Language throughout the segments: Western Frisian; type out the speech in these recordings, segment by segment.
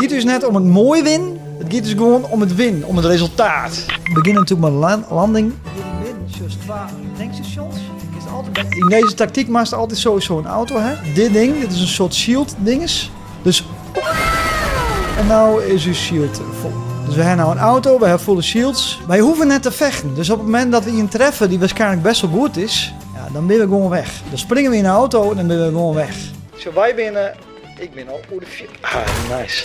giet dus net om it moai winnen, it giet dus gewoan om it winnen, om it resultaat. We begjinne natuerlik mei de landing. Hjir yn midden sjochst twa tankstasjons. Yn dizze taktyk moatst altyd sowieso in auto ha. Dit ding, dit is in soart shield dinges. Dus en no is ús shield fol. Dus we ha no in auto, we ha folle shields. Wy hoege net te fechten. Dus op it momint dat we ien treffe dy't waarskynlik best wol goed is, ja, dan binne we gewoan weg. Dan springe we yn de auto en dan binne we gewoan weg. Zo, wy binne, ik bin al oer de vier. Ah, nice.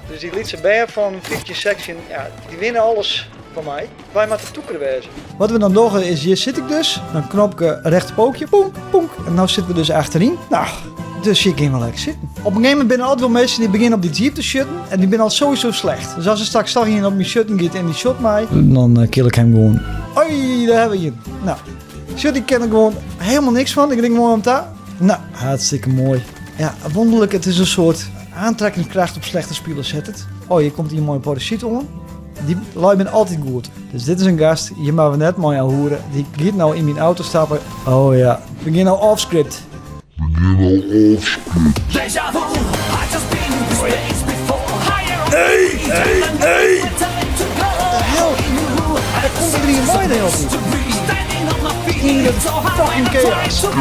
Dus dy lytse bern fan 15, 16, ja, dy winne alles fan my. Wy moatte tûker wêze. Wat we dan dogge is, hjir sit ik dus. Dan knopke rechterpookje, ponk, ponk. En no sitte we dus achteryn. Nou, dus hjir gean we lekker sitten. Op in gegeven momint binne der altyd wol minsken dy begjinne op dy jeep te sjitten. En dy binne al sowieso slecht. Dus as der straks toch ien op my sjitten giet en dy sjot my, dan eh, kill ik him gewoan. Oi, dêr ha we ien. Nou, sjot, ik ken der gewoan helemaal niks fan. Ik rin gewoan om ta. Nou, hartstikke moai. Ja, wonderlik, it is in soart aantrekkingskracht op slechte spilers set it. Oh, hjir komt ien mei in parachute oan. Dy lui binne altyd goed. Dus dit is in gast, hjir moatte we net mei ouwehoere. Dy giet no yn myn auto stappen. Oh ja, we gean no off script. We gean no off script. Nee, nee, nee! What the hell? Dêr komt er ien mei de hele tiid. Yn de fucking chaos. Op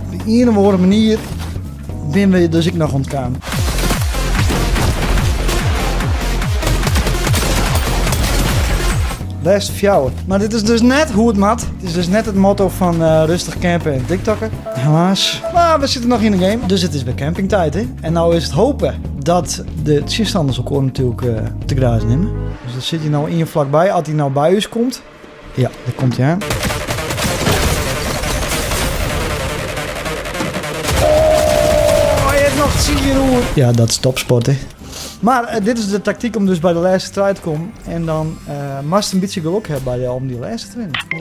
de ien of oare manier binne we dus ek noch ûntkaam. Lêste fjouwer. Mar dit is dus net hoe't it moat. It is dus net it motto fan eh, rêstich campen en TikTokken. Helaas. Mar we sitte noch yn de game. Dus it is wer campingtiid. Hè? En no is it hopen dat de tsjinstanners elkoar natuerlik eh, te grazen nimme. Dus der sit hjir no ien flakby. As hy no by ús komt. Ja, dêr komt hy oan. Oh, hy hat noch 10 oer. Ja, dat is topsport, hè. Mar eh, dit is de taktyk om dus by de lêste trije te kommen. En dan uh, moatst in bytsje gelok ha by, om dy lêste te winnen.